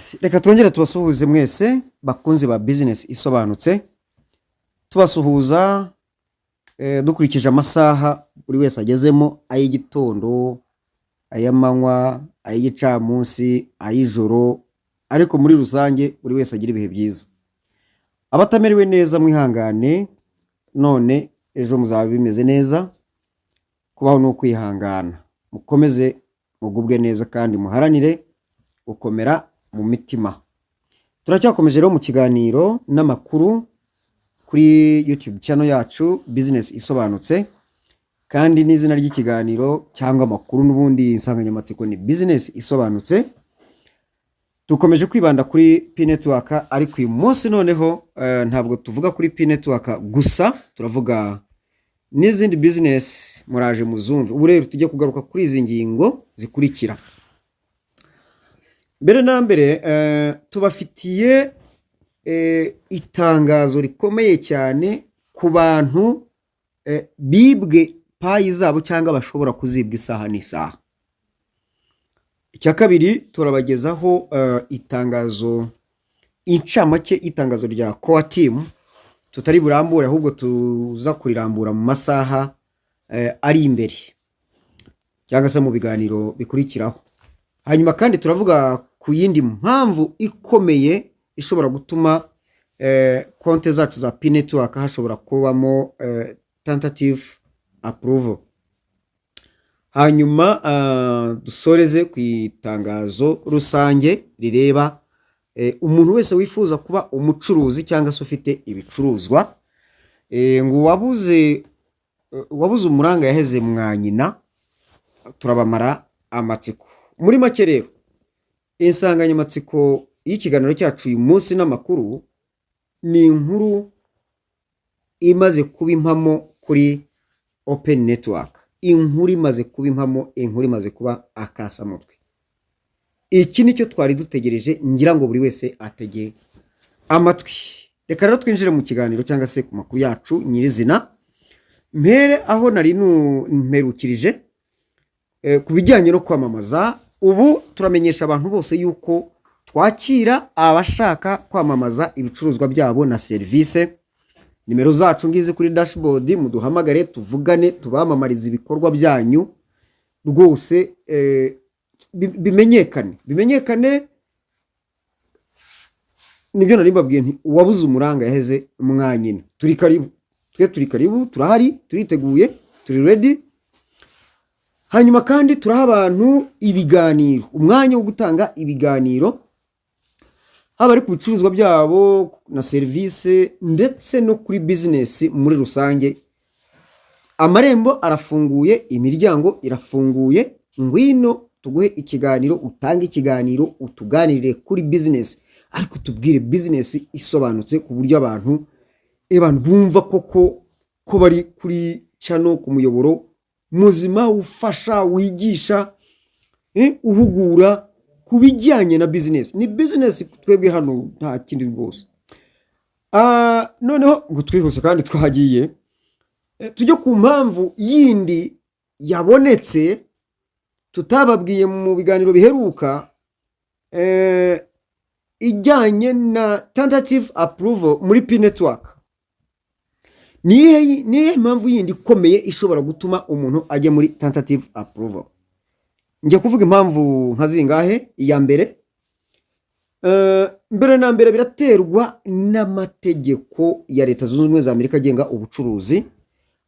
Yes, reka twongere tubasuhuze mwese bakunzi ba Business Isobanutse. Tubasuhuza dukurikije amasaha buri wese agezemo, ay'igitondo, ay'amanywa, ay'igicamunsi, ay'ijoro, ariko muri rusange buri wese agira ibihe byiza. Abatamerewe neza mwihangane, none ejo muzaba bimeze neza. Kubaho ni ukwihangana. Mukomeze mugubwe neza kandi muharanire gukomera mu mitima. Turacyakomeje rero mu kiganiro n'amakuru kuri YouTube channel yacu Business Isobanutse, kandi n'izina ry'ikiganiro cyangwa amakuru n'ubundi insanganyamatsiko ni Business Isobanutse. Dukomeje kwibanda kuri Pi Network, ariko uyu munsi noneho ntabwo tuvuga kuri Pi Network gusa, turavuga n'izindi business, muraje muzumve. Ubu rero tujye kugaruka kuri izi ngingo zikurikira. Mbere na mbere tubafitiye itangazo rikomeye cyane ku bantu bibwe Pi zabo cyangwa bashobora kuzibwa isaha n'isaha. Icya kabiri, turabagezaho itangazo, incamake y'itangazo rya Core Team tutari burambure, ahubwo tuza kurirambura mu masaha ari imbere cyangwa se mu biganiro bikurikiraho. Hanyuma kandi turavuga ku yindi mpamvu ikomeye ishobora gutuma konti zacu za Pi Network hashobora kubamo tentative approval. Hanyuma dusoreze ku itangazo rusange rireba umuntu wese wifuza kuba umucuruzi cyangwa se ufite ibicuruzwa. Ngo uwabuze umuranga yaheze mwa nyina, turabamara amatsiko. Muri make rero, insanganyamatsiko y'ikiganiro cyacu uyu munsi n'amakuru ni inkuru imaze kuba impamo kuri Open Network. Inkuru imaze kuba impamo, inkuru imaze kuba akasamutwe. Iki nicyo twari dutegereje, ngira ngo buri wese atege amatwi. Reka rero twinjire mu kiganiro cyangwa se ku makuru yacu nyirizina. Mpere aho nari mperukirije ku bijyanye no kwamamaza. Ubu turamenyesha abantu bose yuko twakira abashaka kwamamaza ibicuruzwa byabo na serivisi. Nimero zacu ngizi kuri dashboard, muduhamagare tuvugane, tubamamarize ibikorwa byanyu rwose, bimenyekane, bimenyekane. Nibyo nari mbabwiye nti uwabuze umuranga yaheze mwanyina. Turi karibu, twe turi karibu, turahari, turiteguye, turi ready. Hanyuma kandi turaha abantu ibiganiro, umwanya wo gutanga ibiganiro, haba ari ku bicuruzwa byabo na serivisi ndetse no kuri business muri rusange. Amarembo arafunguye, imiryango irafunguye. Ngwino tuguhe ikiganiro, utange ikiganiro, utuganirire kuri business, ariko tubwire business isobanutse ku buryo abantu bumva koko ko bari kuri channel, ku muyoboro muzima ufasha, wigisha, uhugura ku bijyanye na business. Ni business twebwe hano, nta kindi rwose. Noneho ngo twihuse kandi twagiye, tujye ku mpamvu yindi yabonetse tutababwiye mu biganiro biheruka, ijyanye na tentative approval muri Pi Network. Ni iyihe mpamvu yindi ikomeye ishobora gutuma umuntu ajya muri tentative approval? Njya kuvuga impamvu nka zingahe? Iya mbere, mbere na mbere biraterwa n'amategeko ya Leta Zunze Ubumwe za Amerika agenga ubucuruzi,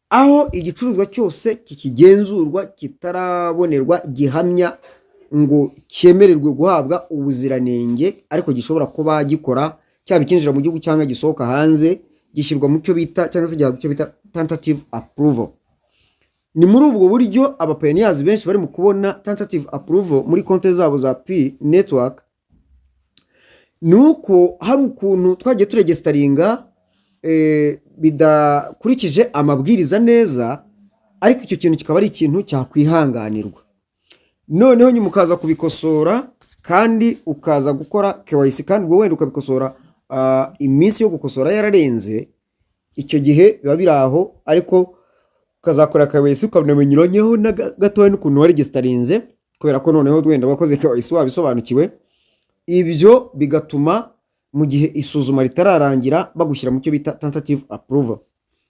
aho igicuruzwa cyose kikigenzurwa kitarabonerwa gihamya ngo cyemererwe guhabwa ubuziranenge, ariko gishobora kuba gikora, cyaba ikinjira mu gihugu cyangwa gisohoka hanze, gishyirwa mu cyo bita cyangwa se gihabwa icyo bita tentative approval. Ni muri ubwo buryo aba pioneers benshi bari mu kubona tentative approval muri konti zabo za Pi Network. Ni uko hari ukuntu twagiye turegisteringa bidakurikije amabwiriza neza, ariko icyo kintu kikaba ari ikintu cyakwihanganirwa, noneho nyuma ukaza kubikosora kandi ukaza gukora KYC, kandi ubwo wenda ukabikosora iminsi yo gukosora yararenze. Icyo gihe biba biri aho, ariko ukazakora KYC ukanamenyuranyeho na gatoya n'ukuntu waregisterinze, kubera ko noneho wenda wakoze KYC wabisobanukiwe. Ibyo bigatuma mu gihe isuzuma ritararangira bagushyira mu cyo bita tentative approval.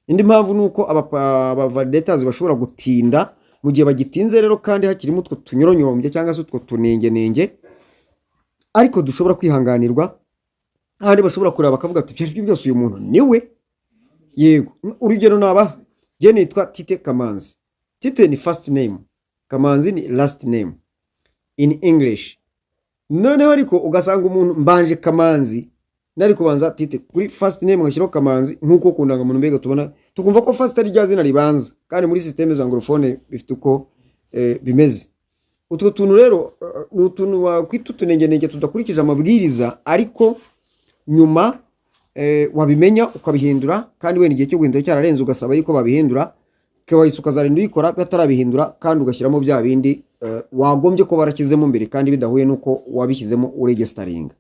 Indi mpamvu ni uko aba validators bashobora gutinda. Mu gihe bagitinze rero kandi hakirimo utwo tunyoronyombye cyangwa se utwo tunengenenge ariko dushobora kwihanganirwa, ahandi bashobora kureba bakavuga ati: "Ibyo ari byo byose uyu muntu ni we." Yego, urugero nabaha, njye nitwa Tite Kamanzi. Tite ni first name, Kamanzi ni last name in English. Noneho ariko ugasanga umuntu mbanje Kamanzi, nari kubanza Tite kuri first name ngashyiraho Kamanzi, nk'uko ku ndangamuntu mbega tubona tukumva ko first ari rya zina ribanza, kandi muri système za anglophone bifite uko bimeze. Utwo tuntu rero ni utuntu wakwita utunengenenge tudakurikije amabwiriza, ariko nyuma wabimenya ukabihindura, kandi wenda igihe cyo guhindura cyararenze, ugasaba yuko babihindura. KYC ukazarinda uyikora batarabihindura, kandi ugashyiramo bya bindi wagombye kuba warashyizemo mbere kandi bidahuye n'uko wabishyizemo uregisteringa.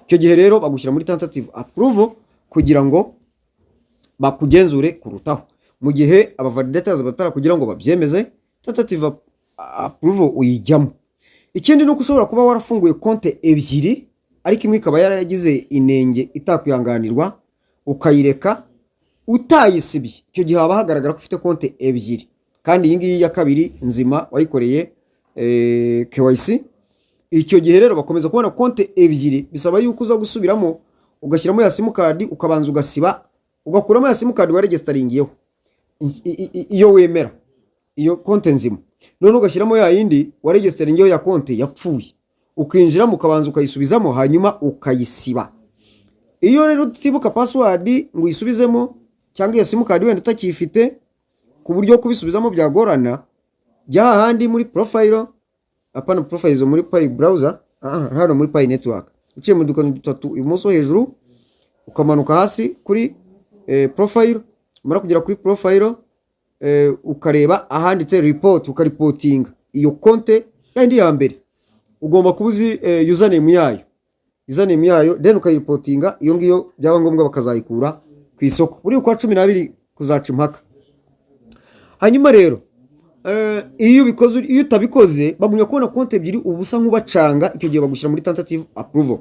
Icyo gihe rero bagushyira muri tentative approval kugira ngo bakugenzure kurutaho. Mu gihe aba validators batara kugira ngo babyemeze, tentative approval uyijyamo. Ikindi ni uko ushobora kuba warafunguye konte ebyiri, ariko imwe ikaba yaragize inenge itakwihanganirwa, ukayireka utayisibye. Icyo gihe haba hagaragara ko ufite konte ebyiri, kandi iyi ngiyi ya kabiri nzima wayikoreye KYC. Icyo gihe rero bakomeza kubona konte ebyiri. Bisaba yuko uza gusubiramo ugashyiramo ya simukadi, ukabanza ugasiba, ugakuramo ya simukadi waregisteringiyeho iyo wemera iyo konte nzima, none ugashyiramo ya yindi waregisteringiyeho ya konte yapfuye, ukinjiramo ukabanza ukayisubizamo, hanyuma ukayisiba. Iyo rero utibuka password ngo uyisubizemo, cyangwa iyo simukadi wenda utakiyifite ku buryo kubisubizamo byagorana, jya hahandi muri profile, apana profile zo muri Pi Browser, hano muri Pi Network, uciye mu dukoni dutatu ibumoso hejuru, ukamanuka hasi kuri profile. Umara kugera kuri profile, ukareba ahanditse report, ukareportinga iyo konte yandi ya mbere. Ugomba kuba uzi username yayo, username yayo, then ukayireportinga iyo ngiyo, byaba ngombwa bakazayikura ku isoko buri ukwa 12 kuzaca impaka. Hanyuma rero iyo ubikoze, iyo utabikoze bagumya kubona konti ebyiri, uba usa nk'ubacanga. Icyo gihe bagushyira muri tentative approval.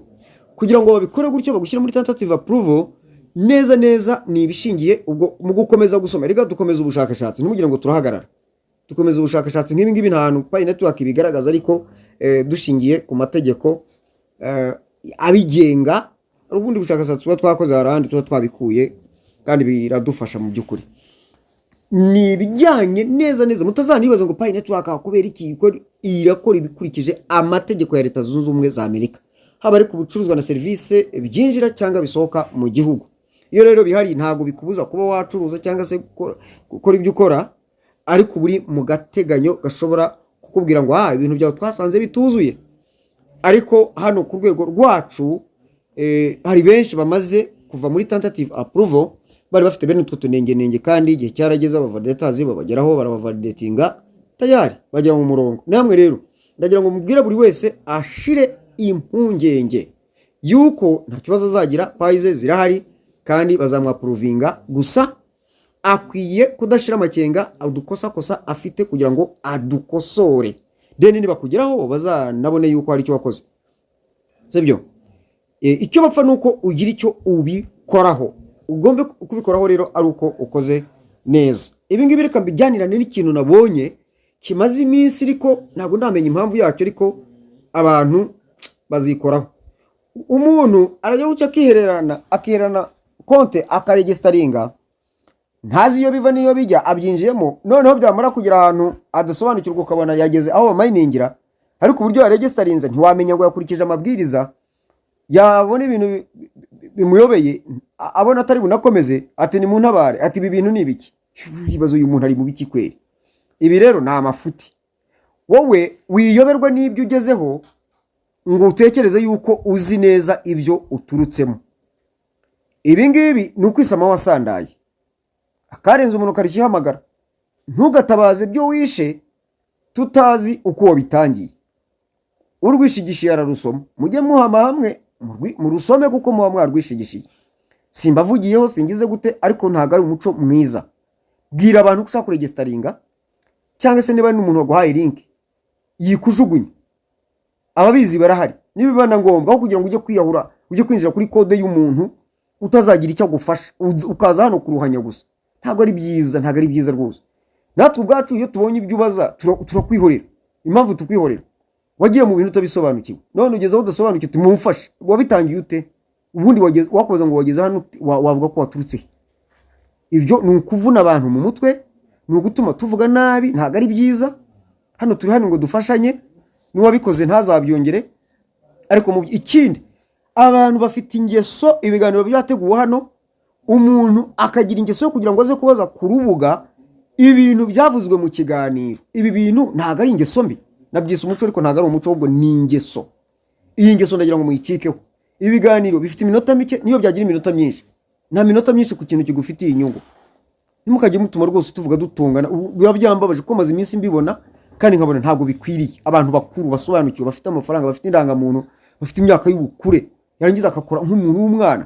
Kugira ngo babikore gutyo bagushyira muri tentative approval neza neza ni ibishingiye ubwo mu gukomeza gusoma. Reka dukomeza ubushakashatsi, ntimugire ngo turahagarara. Dukomeza ubushakashatsi nk'ibi ngibi, nta hantu Pi Network ibigaragaza, ariko dushingiye ku mategeko abigenga, hari ubundi bushakashatsi tuba twakoze, hari ahandi tuba twabikuye, kandi biradufasha mu by'ukuri. Ni ibijyanye neza neza, mutazanibaza ngo Pi Network kubera iki irakora ibikurikije amategeko ya Leta Zunze Ubumwe za Amerika, haba ari ku bucuruzwa na serivisi byinjira cyangwa bisohoka mu gihugu. Iyo rero bihari, ntabwo bikubuza kuba wacuruza cyangwa se gukora ibyo ukora, ariko uba uri mu gateganyo gashobora kukubwira ngo: "Ah, ibintu byawe twasanze bituzuye." Ariko hano ku rwego rwacu hari benshi bamaze kuva muri tentative approval bari bafite bene utwo tunengenenge, kandi igihe cyarageze aba validators babageraho, barabavalidatinga, tayari bajya mu murongo. Namwe rero ndagira ngo mubwire buri wese ashire impungenge yuko nta kibazo azagira. Pi ze zirahari kandi bazamwapprovinga, gusa akwiye kudashira amakenga udukosakosa afite kugira ngo adukosore, then nibakugeraho bazanabone yuko hari icyo wakoze, sibyo? Icyo bapfa ni uko ugira icyo ubikoraho. Ugombe kubikoraho rero ari uko ukoze neza. Ibi ngibi reka mbijyanirane n'ikintu nabonye kimaze iminsi, ariko ntabwo ndamenya impamvu yacyo, ariko abantu bazikoraho. Umuntu arajya gutya akihererana konte, akaregisteringa, ntazi iyo biva n'iyo bijya, abyinjiyemo, noneho byamara kugera ahantu adasobanukirwa, ukabona yageze aho baminingira, ariko uburyo yaregisterinze ntiwamenya ngo yakurikije amabwiriza. Yabona ibintu bimuyobeye, abona atari bunakomeze, ati: "Ni muntabare," ati: "Ibi bintu ni ibiki?" Ibibazo, uyu muntu ari mu biki kweri? Ibi rero ni amafuti. Wowe wiyoberwa n'ibyo ugezeho ngo utekereze yuko uzi neza ibyo uturutsemo. Ibi ngibi ni ukwisama wasandaye, akarenze umuntu karishyihamagara. Ntugatabaze ibyo wishe tutazi uko wabitangiye. Urwishigishiye ararusoma. Mujye muhama hamwe murusome kuko muba mwarwishigishiye. Simbavugiyeho, singize gute, ariko ntabwo ari umuco mwiza. Bwira abantu ko ushaka kuregisteringa, cyangwa se niba ari n'umuntu waguhaye link yikujugunya, ababizi barahari. Nibiba na ngombwa, aho kugira ngo ujye kwiyahura, ujye kwinjira kuri code y'umuntu utazagira icyo agufasha, ukaza hano kuruhanya gusa, ntabwo ari byiza, ntabwo ari byiza rwose. Natwe ubwacu iyo tubonye ibyo ubaza turakwihorera. Impamvu tukwihorera, wagiye mu bintu utabisobanukiwe, none ugeze aho udasobanukiwe, tumumfashe. Wabitangiye ute ubundi? Wakubaza ngo wageze hano ute? Wavuga ko waturutse he? Ibyo ni ukuvuna abantu mu mutwe, ni ugutuma tuvuga nabi, ntabwo ari byiza. Hano turi hano ngo dufashanye, n'uwabikoze ntazabyongere. Ariko mu ikindi, abantu bafite ingeso, ibiganiro byateguwe hano, umuntu akagira ingeso yo kugira ngo aze kubaza ku rubuga ibintu byavuzwe mu kiganiro. Ibi bintu ntabwo ari ingeso mbi, nabyise umuco ariko ntabwo ari umuco, ahubwo ni ingeso. Iyi ngeso ndagira ngo muyicikeho. Ibiganiro bifite iminota mike, niyo byagira iminota myinshi, nta minota myinshi ku kintu kigufitiye inyungu. Ntimukajye mutuma rwose tuvuga dutongana. Ubu biba byambabaje kuko maze iminsi mbibona kandi nkabona ntabwo bikwiriye. Abantu bakuru basobanukiwe, bafite amafaranga, bafite indangamuntu, bafite imyaka y'ubukure, yarangiza agakora nk'umuntu w'umwana.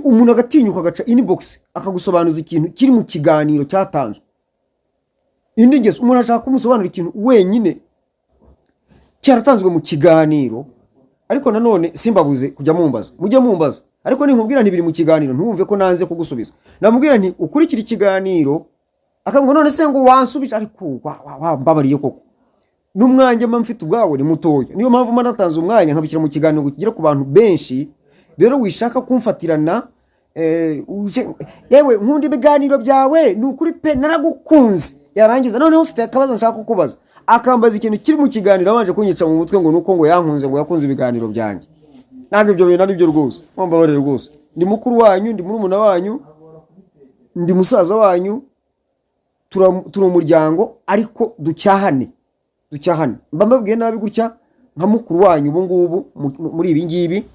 Umuntu agatinyuka agaca inbox akagusobanuza ikintu kiri mu kiganiro cyatanzwe. Indi ngeso, umuntu ashaka kumusobanurira ikintu wenyine cyaratanzwe mu kiganiro. Ariko nanone simbabuze kujya mumbaza, mujye mumbaza, ariko ninkubwira nti biri mu kiganiro, ntiwumve ko nanze kugusubiza. Namubwira nti ukurikire ikiganiro, akambwira none se ngo wansubije, ariko wambabariye koko. N'umwanya mba mfite ubwawo ni mutoya, niyo mpamvu mba natanze umwanya nkabishyira mu kiganiro ngo kigere ku bantu benshi. Rero wishaka kumfatirana, yewe nkunda ibiganiro byawe, ni ukuri pe, naragukunze. Yarangiza, noneho mfite akabazo nshaka kukubaza, akambaza ikintu kiri mu kiganiro abanje kunyica mu mutwe ngo nuko ngo yankunze, ngo yakunze ibiganiro byanjye. Ntabwo ibyo bintu ari byo rwose, mumbabarire rwose. Ndi mukuru wanyu, ndi murumuna wanyu, ndi musaza wanyu, turi umuryango, ariko ducyahane, ducyahane. Mba mbabwiye nabi gutya nka mukuru wanyu ubu ngubu muri ibi ngibi,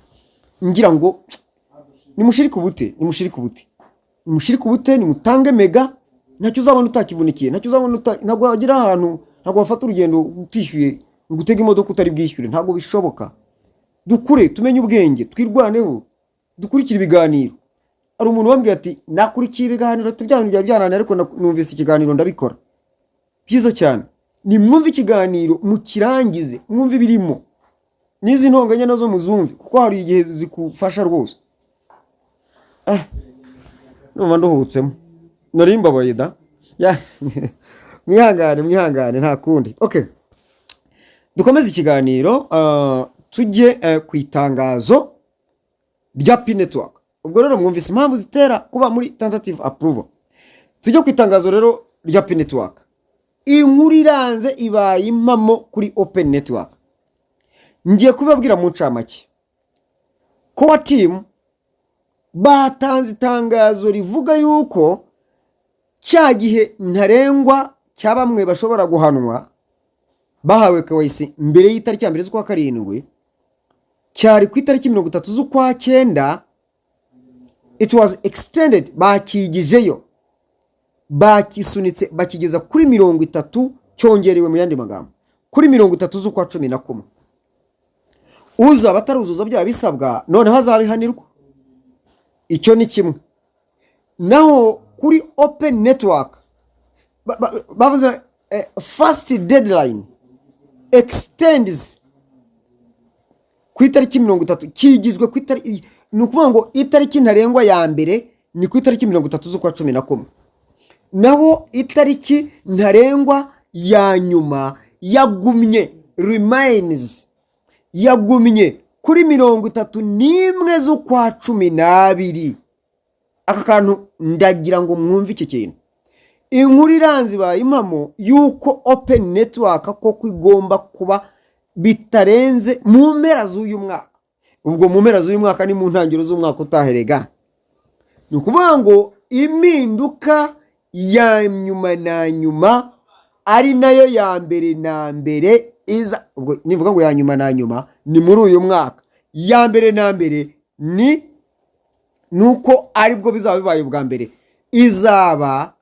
ngira ngo nimushirike ubute, nimushirike ubute, nimushirike ubute, nimutange mega. Ntacyo uzabona utakivunikiye, ntacyo uzabona ntabwo wagera ahantu, ntabwo wafata urugendo utishyuye, ngo utege imodoka utari bwishyure, ntabwo bishoboka. Dukure, tumenye ubwenge, twirwaneho, dukurikire ibiganiro. Hari umuntu wambwiye ati nakurikiye ibiganiro, ati bya bintu byari byarananiye, ariko numvise ikiganiro ndabikora. Byiza cyane. Nimwumve ikiganiro mukirangize, mwumve ibirimo, n'izi ntonganya nazo muzumve, kuko hari igihe zikufasha rwose. Numva nduhutsemo, nari mbabaye da. Ya, mwihangane, mwihangane, nta kundi. Okay, dukomeze ikiganiro, tujye ku itangazo rya Pi Network. Ubwo rero mwumvise impamvu zitera kuba muri tentative approval. Tujye ku itangazo rero rya Pi Network. Inkuru iranze ibaye impamo kuri Open Network. Ngiye kubabwira mu ncamake. Core Team batanze itangazo rivuga yuko cya gihe ntarengwa cya bamwe bashobora guhanwa bahawe KYC mbere y'itariki ya 1 z'ukwa 7, cyari ku itariki 30 z'ukwa 9, it was extended, bakigijeyo, bakisunitse bakigeza kuri 30, cyongerewe mu yandi magambo kuri 30 z'ukwa 11. Uzaba ataruzuza bya bisabwa noneho azabihanirwa. Icyo ni kimwe. Naho kuri Open Network bavuze first deadline extends ku itariki 30, kigizwe ku itariki, ni ukuvuga ngo itariki ntarengwa ya mbere ni ku itariki 30 z'ukwa 11, naho itariki ntarengwa ya nyuma yagumye, remains, yagumye kuri 31 z'ukwa 12. Aka kantu ndagira ngo mwumve iki kintu. Inkuru iranze ibaye impamo y'uko Open Network koko igomba kuba bitarenze mu mpera z'uyu mwaka. Ubwo mu mpera z'uyu mwaka ni mu ntangiriro z'umwaka utaherega. Ni ukuvuga ngo impinduka ya nyuma na nyuma, ari nayo ya mbere na mbere iza, ubwo nivuga ngo ya nyuma na nyuma ni muri uyu mwaka, ya mbere na mbere ni nuko aribwo bizaba bibaye ubwa mbere, izaba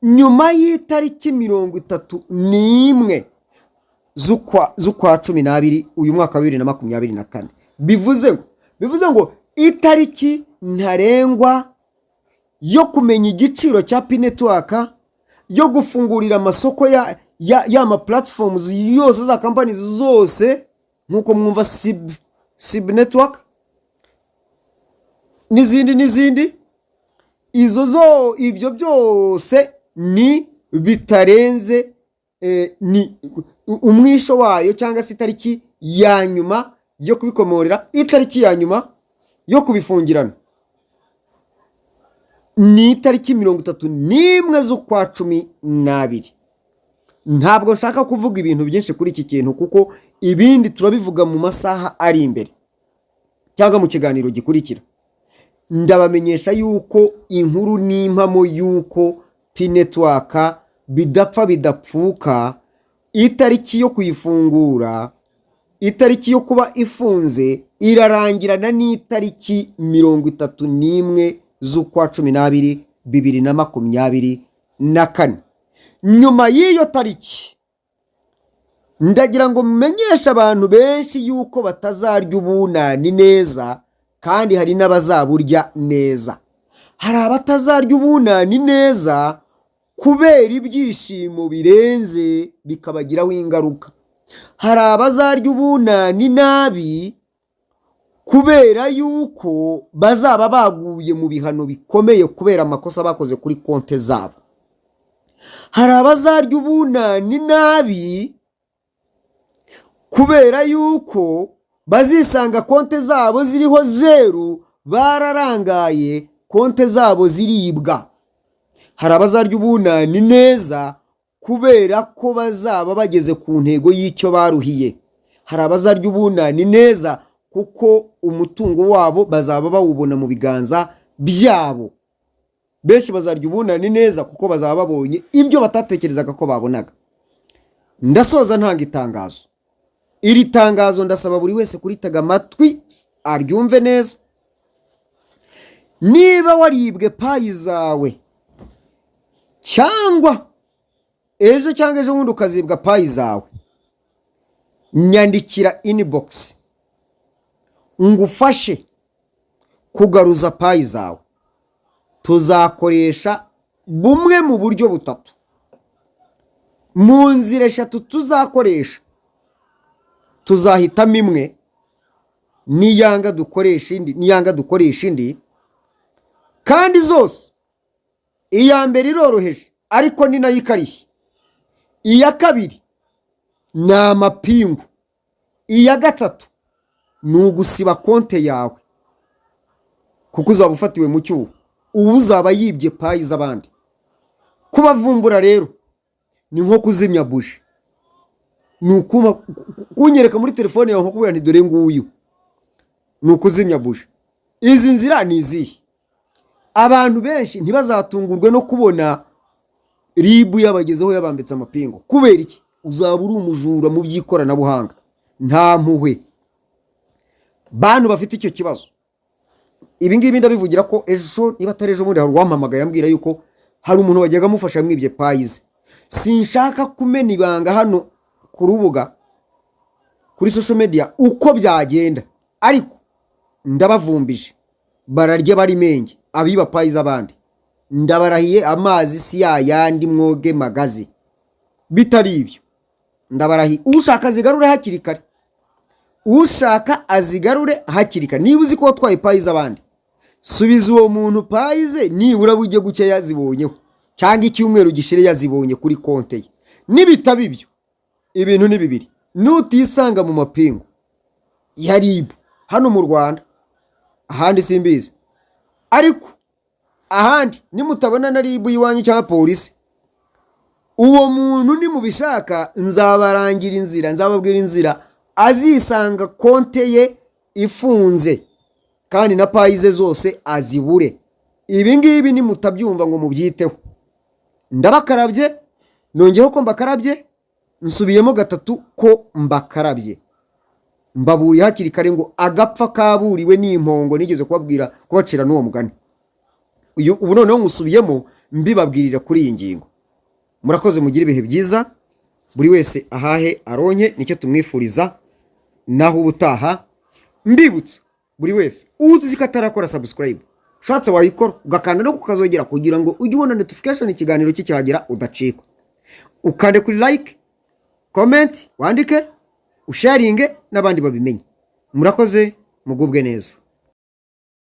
nyuma y'itariki 31 z'ukwa 12 uyu mwaka wa 2024. Bivuze ngo itariki ntarengwa yo kumenya igiciro cya Pi Network, yo gufungurira amasoko ya ma platforms yose, za company zose. Nk'uko mwumva SIB Network n'izindi n'izindi, izo zo, ibyo byose ni bitarenze ni umwisho wayo cyangwa se itariki ya nyuma yo kubikomorera, itariki ya nyuma yo kubifungirana ni itariki 31 z'ukwa 12. Ntabwo nshaka kuvuga ibintu byinshi kuri iki kintu, kuko ibindi turabivuga mu masaha ari imbere cyangwa mu kiganiro gikurikira. Ndabamenyesha yuko inkuru n'impamo yuko Pi Network bidapfa bidapfuka, itariki yo kuyifungura, itariki yo kuba ifunze irarangirana n'itariki 31 z'ukwa 12 2024. Nyuma y'iyo tariki, ndagira ngo mumenyeshe abantu benshi yuko batazarya ubunani neza, kandi hari n'abazaburya neza. Hari abatazarya ubunani neza kubera ibyishimo birenze bikabagiraho ingaruka. Hari abazarya ubunani nabi kubera yuko bazaba baguye mu bihano bikomeye kubera amakosa bakoze kuri konti zabo. Hari abazarya ubunani nabi kubera yuko bazisanga konti zabo ziriho zeru, bararangaye, konti zabo ziribwa. Hari abazarya ubunani neza kubera ko bazaba bageze ku ntego y'icyo baruhiye. Hari abazarya ubunani neza kuko umutungo wabo bazaba bawubona mu biganza byabo. Benshi bazarya ubunani neza kuko bazaba babonye ibyo batatekerezaga ko babonaga. Ndasoza ntanga itangazo. Iri tangazo ndasaba buri wese kuritega amatwi aryumve neza. Niba waribwe Pi zawe, cyangwa ejo cyangwa ejo bundi ukazibwa Pi zawe, nyandikira inbox ngufashe kugaruza Pi zawe. Tuzakoresha bumwe mu buryo butatu. Mu nzira eshatu tuzakoresha, tuzahitamo imwe, niyanga dukoresha indi, niyanga dukoresha indi. Kandi zose, iya mbere iroroheje ariko ni nayo ikarishye, iya kabiri ni amapingu, iya gatatu ni ugusiba konte yawe kuko uzaba ufatiwe mu cyuho, ubu uzaba yibye Pi z'abandi. Kubavumbura rero ni nko kuzimya buji, ni kunyereka muri telefone yawe nkakubwira nti: "Dore nguyu", ni ukuzimya buji. Izi nzira ni izihe? Abantu benshi ntibazatungurwe no kubona RIB yabagezeho yabambitse amapingu. Kubera iki? Uzaba uri umujura mu by'ikoranabuhanga, nta mpuhwe. Bantu bafite icyo kibazo, ibi ngibi ndabivugira ko ejo, niba atari ejo bundi, hari uwampamagaye ambwira yuko hari umuntu wajyaga amufasha yamwibye Pi ze. Sinshaka kumena ibanga hano ku rubuga, kuri social media, uko byagenda, ariko ndabavumbije: bararya bari menge abiba Pi z'abandi. Ndabarahiye, amazi si yayandi, mwoge magazi. Bitari ibyo, ndabarahiye, ushaka azigarure hakiri kare, ushaka azigarure hakiri kare. Niba uzi ko watwaye Pi z'abandi, subiza uwo muntu Pi ze, nibura bujye guke yazibonyeho cyangwa icyumweru gishire yazibonye kuri konte ye. Nibitaba ibyo, ibintu ni bibiri: nutisanga mu mapingu ya RIB hano mu Rwanda, ahandi simbizi, ariko ahandi nimutabona na RIB y'iwanyu cyangwa polisi, uwo muntu nimubishaka nzabarangira inzira, nzababwira inzira azisanga konte ye ifunze kandi na Pi ze zose azibure. Ibi ngibi nimutabyumva ngo mubyiteho, ndabakarabye. Nongeyeho ko mbakarabye, nsubiyemo gatatu ko mbakarabye. Mbaburiye hakiri kare ngo agapfa kaburiwe n'impongo. Nigeze kubabwira, kubacira n'uwo mugani. Uyu ubu noneho nkusubiyemo mbibabwirira kuri iyi ngingo. Murakoze, mugire ibihe byiza, buri wese ahahe aronke, nicyo tumwifuriza. Naho ubutaha, mbibutsa buri wese uzi ko atarakora subscribe, ushatse wayikora ugakanda no kukazogera kugira ngo ujye ubona notification ikiganiro kikihagera udacikwa. Ukande kuri like, comment, wandike. Usharinge n'abandi babimenye. Murakoze, mugubwe neza.